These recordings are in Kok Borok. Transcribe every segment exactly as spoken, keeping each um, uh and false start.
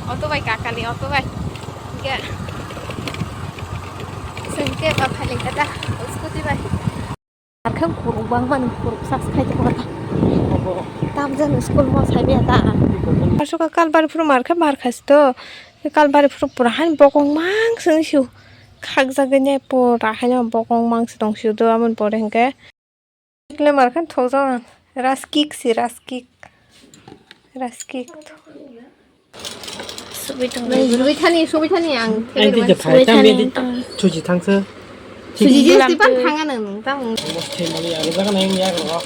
Auto bai kakali, auto bai. Hingke. Sengke ba phali kata, scooty bai. Arkang kuruk bang mani kuruk sas khai toko ta. Tam jan school mo sai be ta. Asoka kalbari phuru markha markha sto. Kalbari phuru pura han bokong mang sung siu. Khakjagwi nai pura haino bokong mang se tong siu do amoni pore hingke. Kile markhan thokjak ang. Raskik si, raskik. Raskik. Subithani, subithani ang. Ai, di je phai, tam di, suji thangsa. Suji je tipan thanga nang, tam. Bos thai mali, aro jaga nang ya, ro.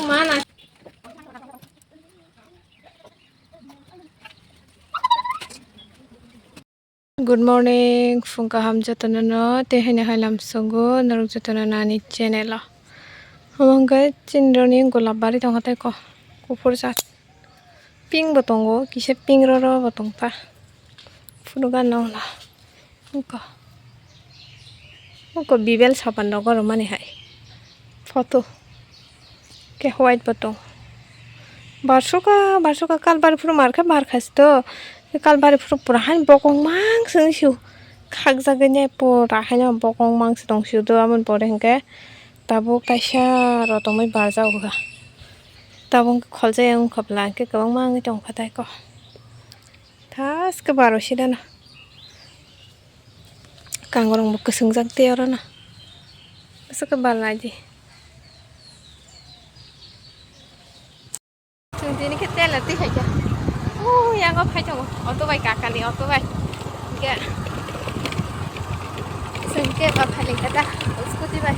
Mana? Good morning, phung kaham jotono no, tei haino hai lam sungo, norok jotono nani channel o. Omo hwnkhe chini roni golap bari tongkha tei ko, kuphur jat. Pink bo tongo, kisa pink roro bo tongkha. Phunukha nokla. Oko. Oko bibel sapan rok oro mani hai. Photo. Khe white bo tong. Barsoka, barsoka kalbari phuru markha, markha sito. Kalbari phuru pura hani bokong mang sung siu. Khakjagwi nai pura haino bokong mang se tong siu do, aboni pore hwnkhe tabuk kaisa rotongwi barjak kha. Tabuk kholjaiyang wngkha bwla, hwnkhe kwbangma wngwi tongkha tei ko. Thaske baro sidano. Kangrong bo kwswngjak tei orono. Aswk khe bal naidi. Chwng tini khe tela twi hai kha. O yango phai tongo. Auto bai kakani auto bai. Hingke. Chwng khe ba phai lingkha ta. Scooty bai.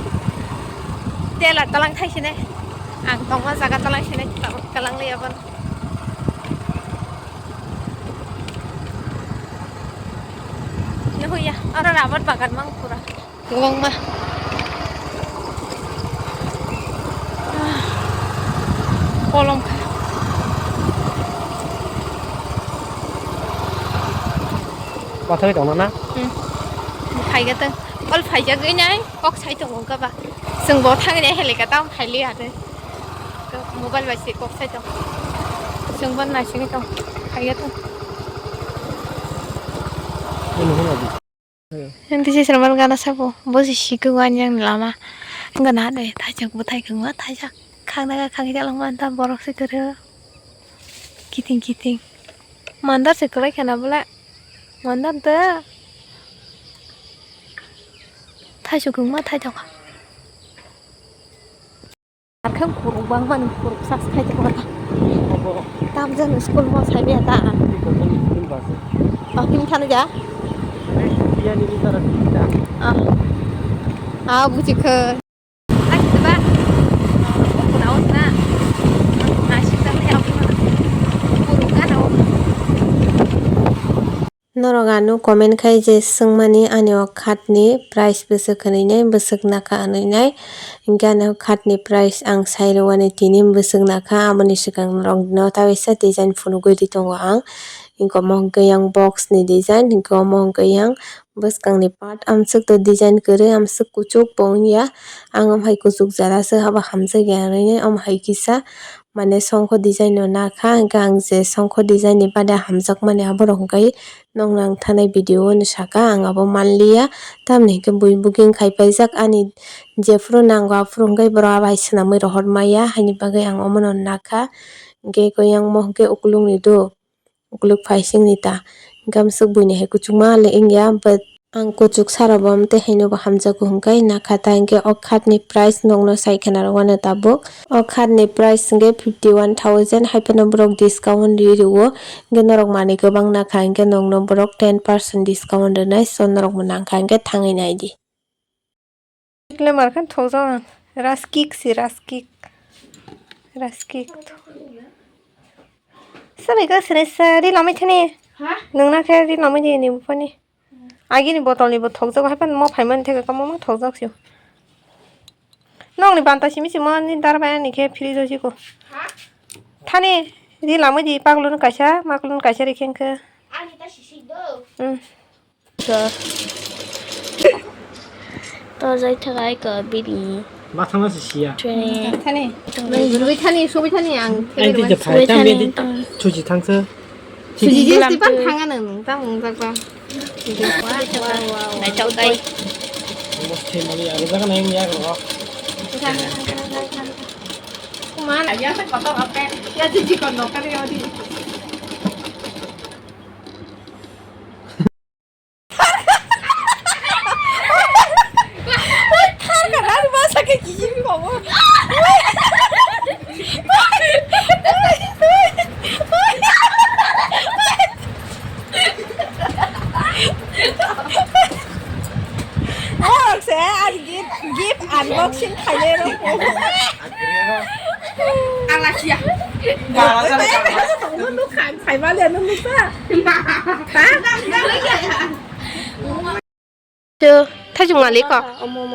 Tela talang thai sine. Ang tongma jaga talang sine. Talang liya bono. Nuhuya, oro rabar bagan mang pura. Kwbangma. Kolom kha. Pathai tongna na? Hmm. Phaiga tong. Ol phaijagwi nai, kok sai tongo wngkha ba. Chwng bo thangni helicopter tam phaili ade. Mobile bai se kok sai tong. Chwng bo naisingwi tong. Phaiga tong. Ini hina di. Hindi si serman gana sabo. Bo si sikhu wanyang lama. Gana de, thajak bo thai kangma thajak. Khangna ga khangja langma ta borok se kere. Kiting kiting. Mandar se kwlai khana bole. Mandar de. Thaisu kangma thai jaka. Arkang kuruk bang mani kuruk sas khai jaka. Tam jan school mo sai be ta. Bakim thani ja. Ah. Ah, buji khe. Norok ano comment khai je swngmani ani o khat ni price bwswk hwnwi nai, bwswk nakha hwnwi nai. Hinkhe ani o khat ni price ang sai rwani tini bwswk nakha, aboni swkang norok no ta kaisa design phunugwi ri tongo ang. Hinkhe omo hwnkhe yang box ni design, hinkhe omo hwnkhe yang bwskang ni part amswk to design kwrwi, amswk kuchuk bo wngya. Ang amhai kuchuk jara se haba hamjakya hinwi, amhai kisa mane songkho design no nakha, hwnkhe ang je songkho design ni bade hamjakmani aborok hwnkhe nokno ang thanai video o no saka, ang abo manliya. Tamoni hwnkhe bui booking khai paijak, ani jephuru nango aphuru hwnkhe borok abai swnamwi rohor maya, haini bagwi ang omono nakha. Hwnkhe yang mo hwnkhe ukulukni do. Ukuluk phaisingni ta. Hwnkhe amswk buini hai kuchukma le wngya, but ang kuchuk sara bo amtwi haino bo hamjakgo hwnkhe nakha ta, hwnkhe o khatni price nokno sai khna rwano tabuk. O khatni price hwnkhe fifty one thousand, hai phano borok discount ri rwo, hwnkhe norok manwi kwbang nakha, hwnkhe nokno borok ten percent discount rwnai, so norokbo nangkha hwnkhe thangwi naidi. Kile markhan thokjak ang. Raskik si, raskik. Raskik. Sari ka sini sari lamai thani. Ha? Nungna khe ri lamai di ni bupani. Agi ni botol ni bo thokjak hai pan mo phaimani theke kamo mo thokjak sio. Nokni banta simi simo ni dar bai ani khe fridge o siko. Ha? Thani ri lamai di paglun kaisa, maklun kaisa ri khengkhe. Ani ta sisik do. Hmm. Tor jai thakai ko bini. Bathang se siya. Thani. Rwi thani, subi thani ang. Ang tei phai tam be di. Suji thangsa. Suji je tipan thanga nang, tang ung jak ba. Nai chau dai. Bos thai mali aro jaga nai ya ko. Kuman. Ya se kotor open. Ya se jikon no kari odi. Gift unboxing khaile rw. Ang lachiya. Tongmo nukha, ang khaima le nung nukha. Ha? Thaijung malik ko.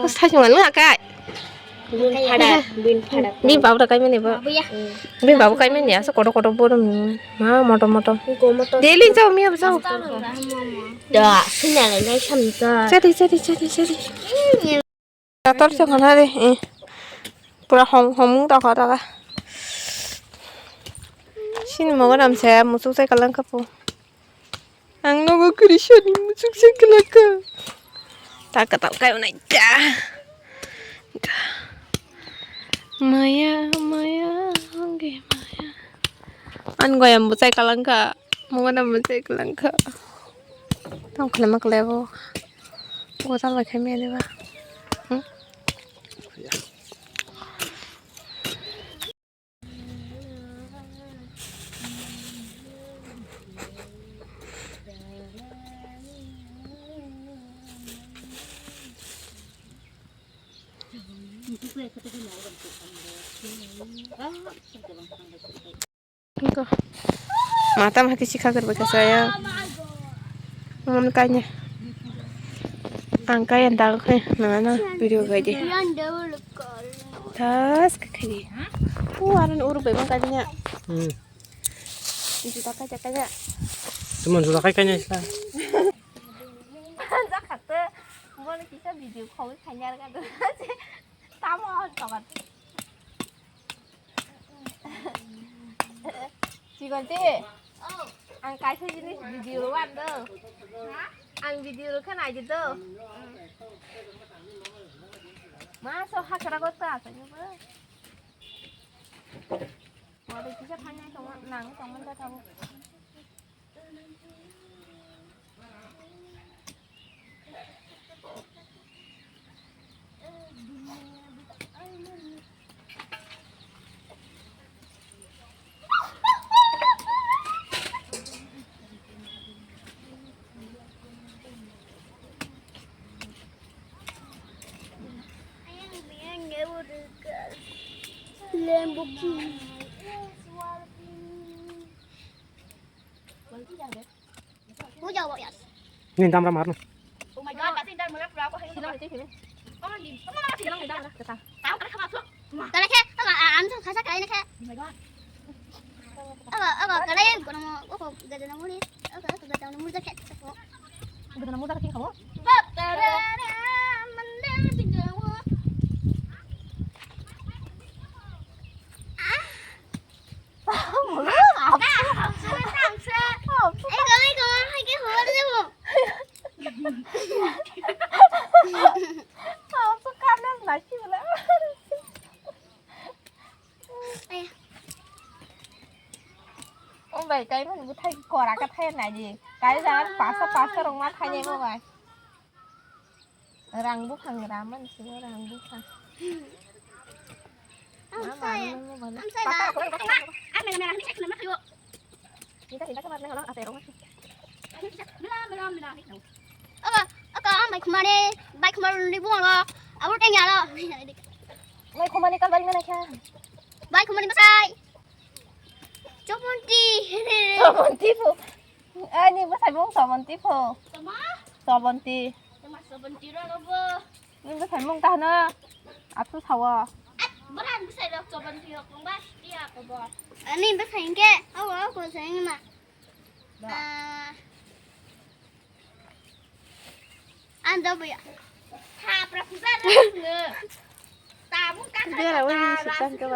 Thaijung malik akai. Bin phada, bin phada. Bin babu da kaimani ba. Bin babu kaimani asa koto koto borom ni. Ma moto moto. Daily jao mi ab jao. Da, sini ada nai sam ta. Jadi jadi jadi jadi. Kotor se khana de, eh. Pura hom, homung ta kha ta. Sini mogo nam se musuk sai kalang kapu. Ang nogo Krishna ni musuk sai kalang ka. Ta ka ta kai unai ta. Maya, maya, hongge maya. An goyam bu sai kalang ka. Mogo nam bu sai kalang ka. Tong khlai ma khlai bo. Bo ta lai khai mene ba. Hmm? Engko. Mata mati sikha kerba kasa ya. Mon kanya. Ang kaya dang khai nana video gaidi. Tas ke khai. O aran uru bebang kanya. Hmm. Juta kai kanya. Semon juta kai kanya sila. Jakate. Mon kisa video khoi khanya ka. Tamo kabar. Chikonti, ang kaisa jinis video rw ando. Ang video rw khe naidi do. Ma so hakra go ta sa ni ba. Mo de kisa thangnai tong nang tong man ta thabo. Lamborghini. Ni dam ram harno. Oh my God, pasti dam ram pura aku hari ini. Silang itu sini. Oh, di. Kamu nama silang dam ram kita. Tahu kan kamu masuk? Kalau saya, kalau am tuh kasa kali ini kayak. Oh my God. Apa, apa, kalian kalau mau, oh, gak ada nomor nih. Oh, gak ada nomor jaket. Gak ada nomor jaket kamu? Bapak, mending pinjam. Ah. Bai, kai mani buthai kora ka thai nai di. Kai jan pasa pasa rong ma thai nai mo bai. Rang buphang raman sini rang buphang. Ang sai. Ang sai ba. Ang mega mega ni chakna ma kayo. Kita kita kamar na halang asero. Mela mela mela. Aka aka ang bai khumare bai khumar ni bungo. Abur tengya lo. Bai khumani kal bai mana kya? Bai khumani masai. Chobonti. Chobonti po. Ani bwsai mung Sobonti pho. Tama? Sobonti. Tama Sobonti ro ro bo. Ni bwsai mung ta hwno. Atsu sawo. At, bwrang bwsai rok Sobonti rok mung ba, iya ko bo. Ani bwsai hwnkhe, awo, awo ko sai ma. Ba. Ah. Ang do buya. Thapra puja rok no. Ta Bera ui si tang khe ba.